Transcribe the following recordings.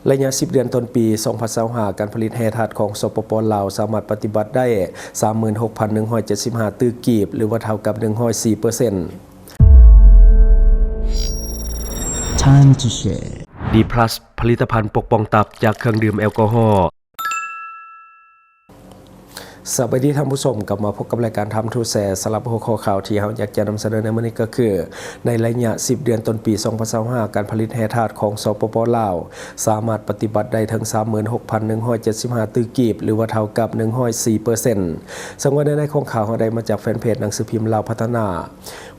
ໄລຍະສິບເດືອນຕົ້ນປີສອງພັນຊາວຫ້າ ການຜະລິດແຮ່ທາດຂອງ ສປປ ລາວ ສາມາດປະຕິບັດໄດ້ ສາມໝື່ນຫົກພັນໜຶ່ງຮ້ອຍເຈັດສິບຫ້າ ຕື້ກີບ ຫຼືວ່າເທົ່າກັບ ໜຶ່ງຮ້ອຍສີ່ເປີເຊັນ. Time to share. ດີພລັສ ຜະລິດຕະພັນປົກປ້ອງຕັບຈາກເຄື່ອງດື່ມແອລກໍຮໍ. ສະບາຍດີທ່ານຜູ້ຊົມ, ກັບມາພົບກັບລາຍການ Time to Share ສຳລັບຫົວຂໍ້ຂ່າວທີ່ເຮົາຢາກຈະນຳສະເໜີໃນມື້ນີ້ກໍຄື ໃນໄລຍະສິບເດືອນຕົ້ນປີສອງພັນຊາວຫ້າ ການຜະລິດແຮ່ທາດຂອງ ສປປ ລາວ ສາມາດປະຕິບັດໄດ້ເຖິງ ສາມໝື່ນຫົກພັນໜຶ່ງຮ້ອຍເຈັດສິບຫ້າ ຕື້ກີບ ຫຼືວ່າເທົ່າກັບ ໜຶ່ງຮ້ອຍສີ່ເປີເຊັນ. ເຊິ່ງວ່າເນື້ອໃນຂອງຂ່າວເຮົາໄດ້ມາຈາກແຟນເພຈໜັງສືພິມລາວພັດທະນາ.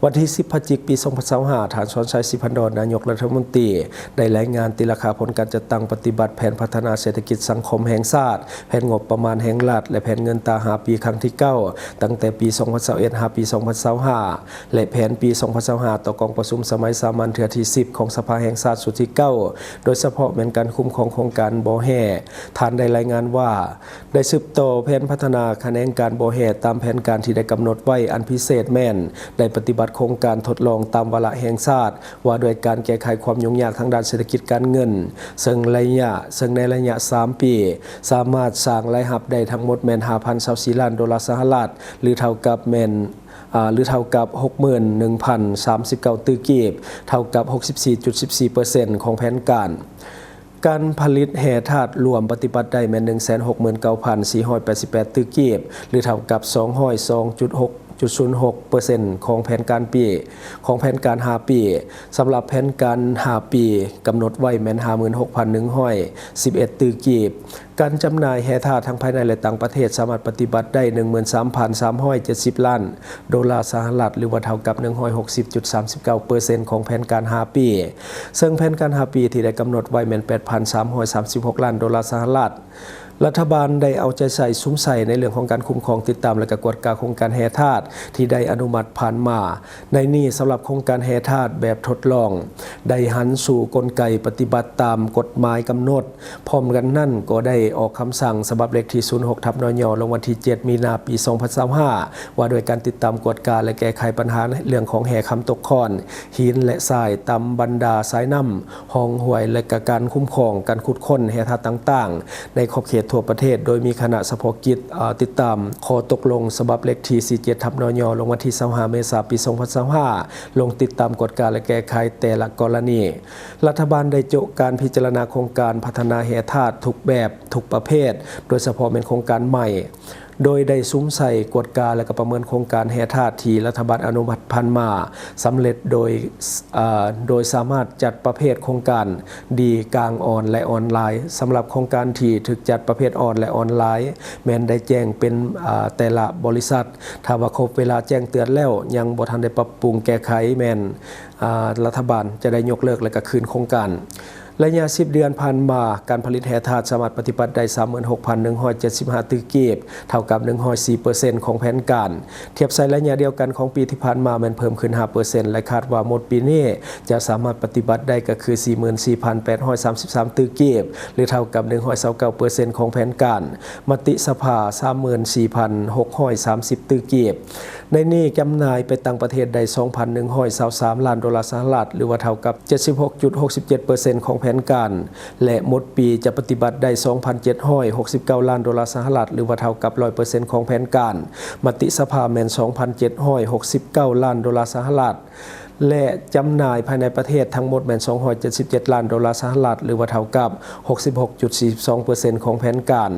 ວັນທີສິບ ພະຈິກ ປີສອງພັນຊາວຫ້າ ທ່ານ ສອນໄຊ ສີພັນດອນ ນາຍົກລັດຖະມົນຕີ ໄດ້ລາຍງານຕີລາຄາຜົນການຈັດຕັ້ງປະຕິບັດແຜນພັດທະນາເສດຖະກິດສັງຄົມແຫ່ງຊາດ, ແຜນງົບປະມານແຫ່ງລັດ ແລະ ແຜນເງິນຕາຫ້າປີຄັ້ງທີເກົ້າ ຕັ້ງແຕ່ປີສອງພັນຊາວເອັດ ຫາປີສອງພັນຊາວຫ້າ ແລະ ແຜນປີສອງພັນຊາວຫ້າ ຕໍ່ກອງປະຊຸມສະໄໝສາມັນເທື່ອທີສິບ ຂອງສະພາແຫ່ງຊາດຊຸດທີເກົ້າ ໂດຍສະເພາະແມ່ນການຄຸ້ມຄອງໂຄງການບໍ່ແຮ່. ທ່ານໄດ້ລາຍງານວ່າ ໄດ້ສືບຕໍ່ແຜນພັດທະນາຂະແໜງການບໍ່ແຮ່ຕາມແຜນການທີ່ໄດ້ກຳນົດໄວ້, ອັນພິເສດແມ່ນໄດ້ປະຕິບັດໂຄງການທົດລອງຕາມວາລະແຫ່ງຊາດ ວ່າດ້ວຍການແກ້ໄຂຄວາມຫຍຸ້ງຍາກທາງດ້ານເສດຖະກິດການເງິນ, ເຊິ່ງໄລຍະ, ເຊິ່ງໃນໄລຍະສາມປີ ສາມາດສ້າງລາຍຮັບໄດ້ທັງໝົດແມ່ນ ຫ້າພັນຊາວສີ່ລ້ານໂດລາສະຫະລັດ ຫຼືເທົ່າກັບແມ່ນ, ອາ, ຫຼືເທົ່າກັບ ຫົກໝື່ນໜຶ່ງພັນສາມສິບເກົ້າຕື້ກີບ, ເທົ່າກັບ ຫົກສິບສີ່ຈຸດສິບສີ່ເປີເຊັນ ຂອງແຜນການ. ການຜະລິດແຮ່ທາດລວມປະຕິບັດໄດ້ແມ່ນ ໜຶ່ງແສນຫົກໝື່ນເກົ້າພັນສີ່ຮ້ອຍແປດສິບແປດຕື້ກີບ ຫຼືເທົ່າກັບ ສອງຮ້ອຍສອງຈຸດຫົກ ຈຸດສູນຫົກເປີເຊັນ ຂອງແຜນການປີ, ຂອງແຜນການຫ້າປີ. ສຳລັບແຜນການຫ້າປີ ກຳນົດໄວ້ແມ່ນ ຫ້າໝື່ນຫົກພັນໜຶ່ງຮ້ອຍສິບເອັດຕື້ກີບ. ການຈຳໜ່າຍແຮ່ທາດທັງພາຍໃນ ແລະ ຕ່າງປະເທດ ສາມາດປະຕິບັດໄດ້ ໜຶ່ງໝື່ນສາມພັນສາມຮ້ອຍເຈັດສິບລ້ານໂດລາສະຫະລັດ ຫຼືວ່າເທົ່າກັບ ໜຶ່ງຮ້ອຍຫົກສິບຈຸດສາມສິບເກົ້າເປີເຊັນ ຂອງແຜນການຫ້າປີ. ເຊິ່ງແຜນການຫ້າປີທີ່ໄດ້ກຳນົດໄວ້ແມ່ນ ແປດພັນສາມຮ້ອຍສາມສິບຫົກລ້ານໂດລາສະຫະລັດ. ລັດຖະບານໄດ້ເອົາໃຈໃສ່ສຸມໃສ່ໃນເລື່ອງຂອງການຄຸ້ມຄອງ, ຕິດຕາມ ແລະ ກະກວດກາໂຄງການແຮ່ທາດທີ່ໄດ້ອະນຸມັດຜ່ານມາ. ໃນນີ້, ສຳລັບໂຄງການແຮ່ທາດແບບທົດລອງ ໄດ້ຫັນສູ່ກົນໄກປະຕິບັດຕາມກົດໝາຍກຳນົດ. ພ້ອມກັນນັ້ນກໍໄດ້ອອກຄຳສັ່ງສະບັບເລກທີສູນຫົກ ທັບ ນຍ ລົງວັນທີເຈັດ ມີນາ ປີສອງພັນຊາວຫ້າ ວ່າດ້ວຍການຕິດຕາມກວດກາ ແລະ ແກ້ໄຂບັນຫາເລື່ອງຂອງແຮ່ຄຳຕົກຄ້ອນ, ຫີນ ແລະ ຊາຍ ຕາມບັນດາສາຍນ້ຳ, ຮ່ອງຫ້ວຍ ແລະ ກະການຄຸ້ມຄອງການຂຸດຄົ້ນແຮ່ທາດຕ່າງໆ ໃນຂອບເຂດທົ່ວປະເທດ, ໂດຍມີຄະນະສະເພາະກິດ ອາ ຕິດຕາມຂໍ້ຕົກລົງສະບັບເລກທີສີ່ເຈັດ ທັບ ນຍ ລົງວັນທີຊາວຫ້າ ເມສາ ປີສອງພັນຊາວຫ້າ ລົງຕິດຕາມກວດກາ ແລະ ແກ້ໄຂແຕ່ລະກໍລະນີ. ລັດຖະບານໄດ້ໂຈະການພິຈາລະນາໂຄງການພັດທະນາແຮ່ທາດທຸກແບບ, ທຸກປະເພດ, ໂດຍສະເພາະແມ່ນໂຄງການໃໝ່, ໂດຍໄດ້ສຸມໃສ່ກວດກາ ແລະ ກະປະເມີນໂຄງການແຮ່ທາດທີ່ລັດຖະບານອະນຸມັດຜ່ານມາສຳເລັດໂດຍ, ເອີ, ໂດຍສາມາດຈັດປະເພດໂຄງການດີ, ກາງ, ອ່ອນ ແລະ ອອນລາຍ. ສຳລັບໂຄງການທີ່ຖືກຈັດປະເພດອ່ອນ ແລະ ອອນລາຍ ແມ່ນໄດ້ແຈ້ງເປັນ, ເອີ, ແຕ່ລະບໍລິສັດ. ຖ້າວ່າຄົບເວລາແຈ້ງເຕືອນແລ້ວ ຍັງບໍ່ທັນໄດ້ປັບປຸງແກ້ໄຂ ແມ່ນ ອາ, ລັດຖະບານຈະໄດ້ຍົກເລີກ ແລະ ກະຄືນໂຄງການ. ໄລຍະສິບເດືອນຜ່ານມາ, ການຜະລິດແຮ່ທາດສາມາດປະຕິບັດໄດ້ ສາມໝື່ນຫົກພັນໜຶ່ງຮ້ອຍເຈັດສິບຫ້າຕື້ກີບ, ເທົ່າກັບ ໜຶ່ງຮ້ອຍສີ່ເປີເຊັນ ຂອງແຜນການ. ທຽບໃສ່ໄລຍະດຽວກັນຂອງປີທີ່ຜ່ານມາແມ່ນເພີ່ມຂຶ້ນຫ້າເປີເຊັນ ແລະ ຄາດວ່າໝົດປີນີ້ຈະສາມາດປະຕິບັດໄດ້ກໍຄື ສີ່ໝື່ນສີ່ພັນແປດຮ້ອຍສາມສິບສາມຕື້ກີບ ຫຼື ເທົ່າກັບ ໜຶ່ງຮ້ອຍຊາວເກົ້າເປີເຊັນ ຂອງແຜນການ. ມະຕິສະພາ ສາມໝື່ນສີ່ພັນຫົກຮ້ອຍສາມສິບຕື້ກີບ. ໃນນີ້ຈຳໜ່າຍໄປຕ່າງປະເທດໄດ້ ສອງພັນໜຶ່ງຮ້ອຍຊາວສາມລ້ານໂດລາສະຫະລັດ ຫຼືວ່າເທົ່າກັບ ເຈັດສິບຫົກຈຸດຫົກສິບເຈັດເປີເຊັນ ຂອງແຜນການ ແລະ ໝົດປີຈະປະຕິບັດໄດ້ ສອງພັນເຈັດຮ້ອຍຫົກສິບເກົ້າລ້ານໂດລາສະຫະລັດ ຫຼືວ່າເທົ່າກັບ ຮ້ອຍເປີເຊັນ ຂອງແຜນການ. ມະຕິສະພາແມ່ນ ສອງພັນເຈັດຮ້ອຍຫົກສິບເກົ້າລ້ານໂດລາສະຫະລັດ ແລະ ຈຳໜ່າຍພາຍໃນປະເທດທັງໝົດແມ່ນ ສອງຮ້ອຍເຈັດສິບເຈັດລ້ານໂດລາສະຫະລັດ ຫຼືວ່າເທົ່າກັບ ຫົກສິບຫົກຈຸດສີ່ສິບສອງເປີເຊັນ ຂອງແຜນການ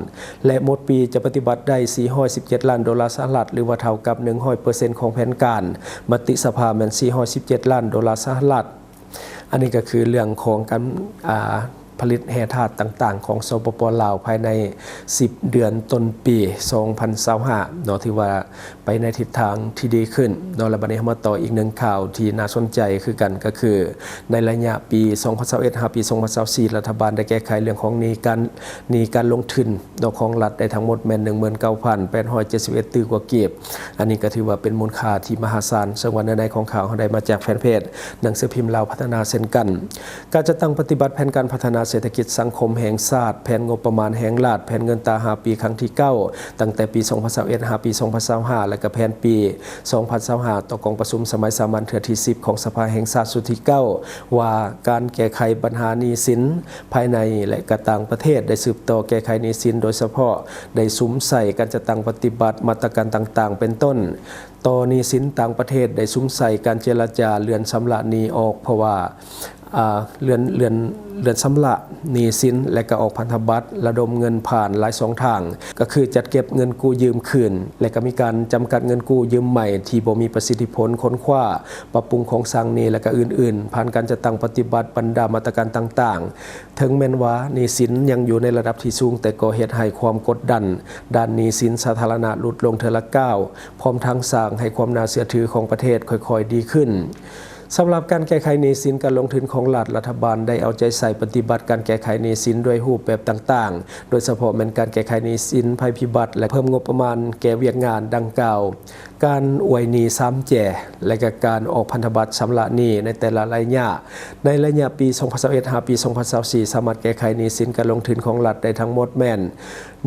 ແລະ ໝົດປີຈະປະຕິບັດໄດ້ ສີ່ຮ້ອຍສິບເຈັດລ້ານໂດລາສະຫະລັດ ຫຼືວ່າເທົ່າກັບ ໜຶ່ງຮ້ອຍເປີເຊັນ ຂອງແຜນການ. ມະຕິສະພາແມ່ນ ສີ່ຮ້ອຍສິບເຈັດລ້ານໂດລາສະຫະລັດ. ອັນນີ້ກໍຄືເລື່ອງຂອງການ, ອາ, ຜະລິດແຮ່ທາດຕ່າງໆຂອງ ສປປ ລາວ ພາຍໃນສິບເດືອນຕົ້ນປີສອງພັນຊາວຫ້າເນາະ, ຖືວ່າໄປໃນທິດທາງທີ່ດີຂຶ້ນເນາະ. ແລະ ບັດນີ້ເຮົາມາຕໍ່ອີກໜຶ່ງຂ່າວທີ່ໜ້າສົນໃຈຄືກັນ, ກໍຄືໃນໄລຍະປີສອງພັນຊາວເອັດ ຫາປີສອງພັນຊາວສີ່ ລັດຖະບານໄດ້ແກ້ໄຂເລື່ອງຂອງໜີ້ການ, ໜີ້ການລົງທຶນ ເນາະ ຂອງລັດໄດ້ທັງໝົດແມ່ນ ໜຶ່ງໝື່ນເກົ້າພັນແປດຮ້ອຍເຈັດສິບເອັດຕື້ກວ່າກີບ. ອັນນີ້ກໍຖືວ່າເປັນມູນຄ່າທີ່ມະຫາສານ. ເຊິ່ງວ່າເນື້ອໃນຂອງຂ່າວເຮົາໄດ້ມາຈາກແຟນເພຈໜັງສືພິມລາວພັດທະນາເຊັ່ນກັນ. ການຈັດຕັ້ງປະຕິບັດແຜນການພັດທະນາ ເສດຖະກິດສັງຄົມແຫ່ງຊາດ, ແຜນງົບປະມານແຫ່ງລັດ, ແຜນເງິນຕາຫ້າປີຄັ້ງທີເກົ້າ ຕັ້ງແຕ່ປີສອງພັນຊາວເອັດ ຫາປີສອງພັນຊາວຫ້າ ແລະ ກະແຜນປີສອງພັນຊາວຫ້າ ຕໍ່ກອງປະຊຸມສະໄໝສາມັນເທື່ອທີສິບ ຂອງສະພາແຫ່ງຊາດຊຸດທີເກົ້າ ວ່າການແກ້ໄຂບັນຫາໜີ້ສິນພາຍໃນ ແລະ ກະຕ່າງປະເທດ, ໄດ້ສືບຕໍ່ແກ້ໄຂໜີ້ສິນ, ໂດຍສະເພາະໄດ້ສຸມໃສ່ການຈັດຕັ້ງປະຕິບັດມາດຕະການຕ່າງໆ ເປັນຕົ້ນ ຕໍ່ໜີ້ສິນຕ່າງປະເທດ, ໄດ້ສຸມໃສ່ການເຈລະຈາເລື່ອນຊຳລະໜີ້ອອກ ເພາະວ່າ ອາ ເລື່ອນ ເລື່ອນ ເລື່ອນຊຳລະໜີ້ສິນ ແລະ ກະອອກພັນທະບັດລະດົມເງິນຜ່ານຫຼາຍຊ່ອງທາງ, ກະຄືຈັດເກັບເງິນກູ້ຢືມຄືນ ແລະ ກະມີການຈຳກັດເງິນກູ້ຢືມໃໝ່ທີ່ບໍ່ມີປະສິດທິຜົນ, ຄົ້ນຄວ້າ, ປັບປຸງໂຄງສ້າງໜີ້ ແລະ ກະອື່ນໆ ຜ່ານການຈັດຕັ້ງປະຕິບັດບັນດາມາດຕະການຕ່າງໆ. ເຖິງແມ່ນວ່າໜີ້ສິນຍັງຢູ່ໃນລະດັບທີ່ສູງ, ແຕ່ກໍເຮັດໃຫ້ຄວາມກົດດັນດ້ານໜີ້ສິນສາທາລະນະຫຼຸດລົງເທື່ອລະກ້າວ, ພ້ອມທັງສ້າງໃຫ້ຄວາມໜ້າເຊື່ອຖືຂອງປະເທດຄ່ອຍໆດີຂຶ້ນ. ສຳລັບການແກ້ໄຂໜີ້ສິນການລົງທຶນຂອງລັດ, ລັດຖະບານໄດ້ເອົາໃຈໃສ່ປະຕິບັດການແກ້ໄຂໜີ້ສິນດ້ວຍຮູບແບບຕ່າງໆ, ໂດຍສະເພາະແມ່ນການແກ້ໄຂໜີ້ສິນໄພພິບັດ ແລະ ເພີ່ມງົບປະມານແກ່ວຽກງານດັ່ງກ່າວ. ການອວຍໜີ້ສາມແຈ ແລະ ກະການອອກພັນທະບັດຊຳລະໜີ້ໃນແຕ່ລະໄລຍະ. ໃນໄລຍະປີສອງພັນຊາວເອັດ ຫາປີສອງພັນຊາວສີ່ ສາມາດແກ້ໄຂໜີ້ສິນການລົງທຶນຂອງລັດໄດ້ທັງໝົດແມ່ນ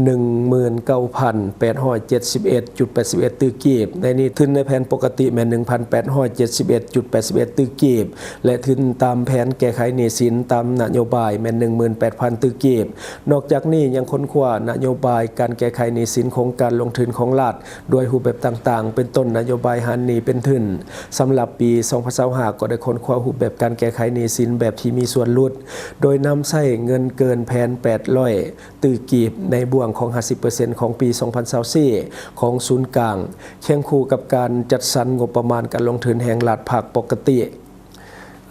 ໜຶ່ງໝື່ນເກົ້າພັນແປດຮ້ອຍເຈັດສິບເອັດຈຸດແປດສິບເອັດຕື້ກີບ. ໃນນີ້ທຶນໃນແຜນປົກກະຕິແມ່ນ ໜຶ່ງພັນແປດຮ້ອຍເຈັດສິບເອັດຈຸດແປດສິບເອັດຕື້ກີບ ແລະ ທຶນຕາມແຜນແກ້ໄຂໜີ້ສິນຕາມນະໂຍບາຍແມ່ນ ໜຶ່ງໝື່ນແປດພັນຕື້ກີບ. ນອກຈາກນີ້ຍັງຄົ້ນຄວ້ານະໂຍບາຍການແກ້ໄຂໜີ້ສິນໂຄງການລົງທຶນຂອງລັດ ດ້ວຍຮູບແບບຕ່າງໆ ເປັນຕົ້ນນະໂຍບາຍຫັນໜີ້ເປັນທຶນ. ສຳລັບປີສອງພັນຊາວຫ້າ ກໍໄດ້ຄົ້ນຄວ້າຮູບແບບການແກ້ໄຂໜີ້ສິນແບບທີ່ມີສ່ວນຫຼຸດ, ໂດຍນຳໃຊ້ເງິນເກີນແຜນແປດຮ້ອຍຕື້ກີບ ໃນບ່ວງຂອງຫ້າສິບເປີເຊັນຂອງປີສອງພັນຊາວສີ່ ຂອງສູນກາງ, ຄຽງຄູ່ກັບການຈັດສັນງົບປະມານການລົງທຶນແຫ່ງລັດພາກປົກກະຕິ.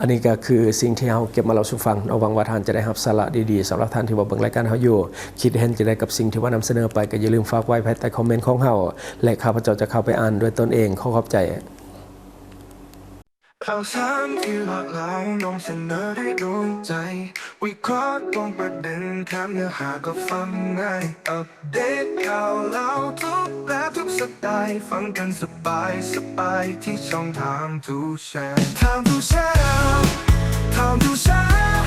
ອັນນີ້ກໍຄືສິ່ງທີ່ເຮົາເກັບມາເລົ່າສູ່ຟັງເນາະ, ຫວັງວ່າທ່ານຈະໄດ້ຮັບສາລະດີໆ. ສຳລັບທ່ານທີ່ວ່າເບິ່ງລາຍການເຮົາຢູ່, ຄິດເຫັນຈັ່ງໃດກັບສິ່ງທີ່ວ່ານຳສະເໜີໄປ, ກໍຢ່າລືມຝາກໄວ້ພາຍໃຕ້ຄອມເມັນຂອງເຮົາ ແລະ ຂ້າພະເຈົ້າຈະເຂົ້າໄປອ່ານດ້ວຍຕົນເອງ. ຂໍຂອບໃຈ. ຂ່າວສານທີ່ຫຼາກຫຼາຍນຳສະເໜີດ້ວຍດວງໃຈ, ວິເຄາະຕຣົງປະເດັນ, ຖາມເນື້ອຫາກໍຟັງງ່າຍ, ອັບເດດຂ່າວລາວທຸກແບບທຸກສະໄຕ, ຟັງກັນສະບາຍສະບາຍທີ່ຊ່ອງ Time to Share Time to Share Time to Share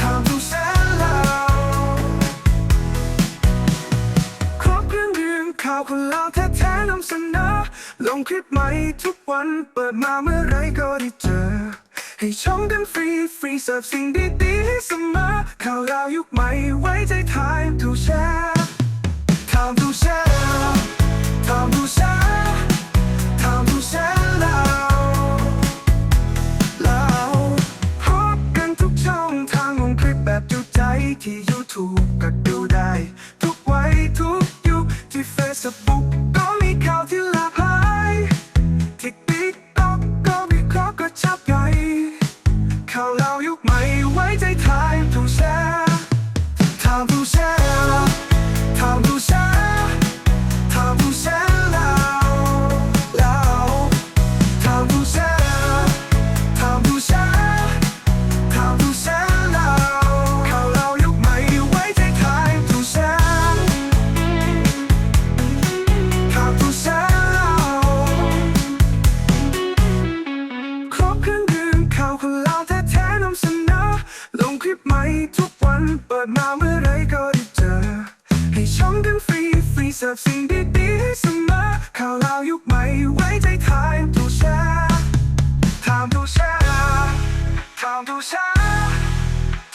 Time to Share ລາວ. ຄອບເລື່ອງ ເລື່ອງຂ່າວຄົນລາວແທ້ໆ ນຳສະເໜີ, ລົງຄລິບໃໝ່ທຸກວັນ, ເປີດມາເມື່ອໃດກໍໄດ້ເຈີ. ໃຫ້ຊົມກັນຟຣີໆ ເສີບສິ່ງດີໆໃຫ້ສະເໝີ. ຂ່າວລາວຍຸກໃໝ່ ໄວ້ໃຈ Time to Share Time to Share Time to Share Time to Share ລາວ ລາວ. ພົບກັນທຸກຊ່ອງທາງ, ລົງຄລິບແບບຈຸໃຈ, ທີ່ YouTube ກໍດູໄດ້ ທຸກໄວທຸກຍຸກ, ທີ່ Facebook ກໍມີຂ່າວທີ່ຫຼາກຫຼາຍ, ທີ່ TikTok ກໍວິເຄາະກະຊັບໃຫຍ່. ຂ່າວລາວຍຸກໃໝ່ ໄວ້ໃຈ Time to Share Time to Share Time to Share Time to Share ລາວ ລາວ Time to Share Time to Share Time to Share ລາວ. ຂ່າວລາວຍຸກໃໝ່ ໄວ້ໃຈ Time to Share Time to Share ລາວ. ຄອບເຄື່ອງ ເລື່ອງຂ່າວຄົນລາວແທ້ໆ ນຳສະເໜີ, ລົງຄລິບໃໝ່ທຸກວັນ, ເປີດມາເມື່ອໃດກໍໄດ້ເຈີ. ໃຫ້ຊົມກັນຟຣີໆ ເສີບສິ່ງດີໆໃຫ້ສະເໝີ. ຂ່າວລາວຍຸກໃໝ່ ໄວ້ໃຈ Time to Share Time to Share Time to Share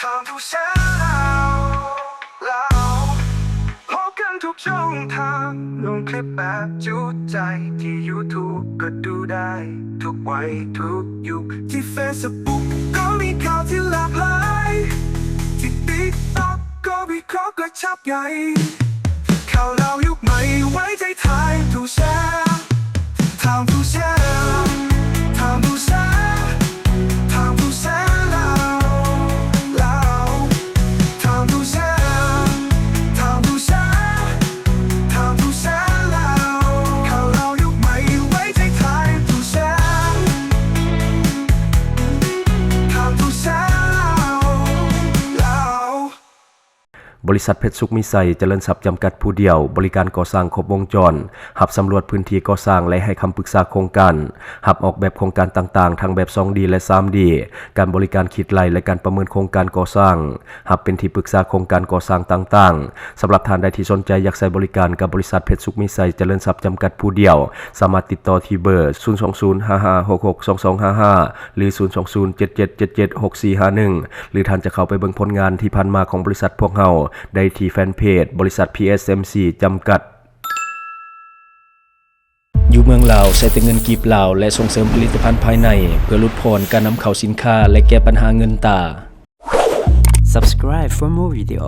Time to Share ລາວ ລາວ. ພົບກັນທຸກຊ່ອງທາງ, ລົງຄລິບແບບຈຸໃຈ, ທີ່ YouTube ກໍດູໄດ້ ທຸກໄວທຸກຍຸກ, ທີ່ Facebook ກໍມີຂ່າວທີ່ຫຼາກຫຼາຍ, ທີ່ TikTok ກໍວິເຄາະກະຊັບໃຫຍ່. ຂ່າວລາວຍຸກໃໝ່ ໄວ້ໃຈ Time to Share Time to Share Time to Share Time to Share ລາວ ລາວ. Time to Share Time to Share Time to Share ລາວ. ຂ່າວລາວຍຸກໃໝ່ ໄວ້ໃຈ Time to Share Time to Share ລາວ ລາວ. ບໍລິສັດເພັດສຸກມີໄຊຈະເລີນຊັບຈຳກັດຜູ້ດຽວ, ບໍລິການກໍ່ສ້າງຄົບວົງຈອນ, ຮັບສຳຫຼວດພື້ນທີ່ກໍ່ສ້າງ ແລະ ໃຫ້ຄຳປຶກສາໂຄງການ, ຮັບອອກແບບໂຄງການຕ່າງໆ ທັງແບບສອງດີ ແລະ ສາມດີ, ການບໍລິການຄິດໄລ່ ແລະ ການປະເມີນໂຄງການກໍ່ສ້າງ, ຮັບເປັນທີ່ປຶກສາໂຄງການກໍ່ສ້າງຕ່າງໆ. ສຳລັບທ່ານໃດທີ່ສົນໃຈຢາກໃຊ້ບໍລິການກັບບໍລິສັດເພັດສຸກມີໄຊຈະເລີນຊັບຈຳກັດຜູ້ດຽວ, ສາມາດຕິດຕໍ່ທີ່ເບີ ສູນສອງສູນ ຫ້າຫ້າຫົກຫົກ ສອງສອງຫ້າຫ້າ ຫຼື ສູນສອງສູນ ເຈັດເຈັດເຈັດເຈັດ ຫົກສີ່ຫ້າໜຶ່ງ ຫຼື ທ່ານຈະເຂົ້າໄປເບິ່ງຜົນງານທີ່ຜ່ານມາຂອງບໍລິສັດພວກເຮົາໄດ້ທີ່ແຟນເພຈ ບໍລິສັດ ພີເອັສເອັມຊີ ຈຳກັດ. ຢູ່ເມືອງລາວ ໃຊ້ແຕ່ເງິນກີບລາວ ແລະ ສົ່ງເສີມຜະລິດຕະພັນພາຍໃນ ເພື່ອຫຼຸດຜ່ອນການນຳເຂົ້າສິນຄ້າ ແລະ ແກ້ບັນຫາເງິນຕາ. Subscribe for more video.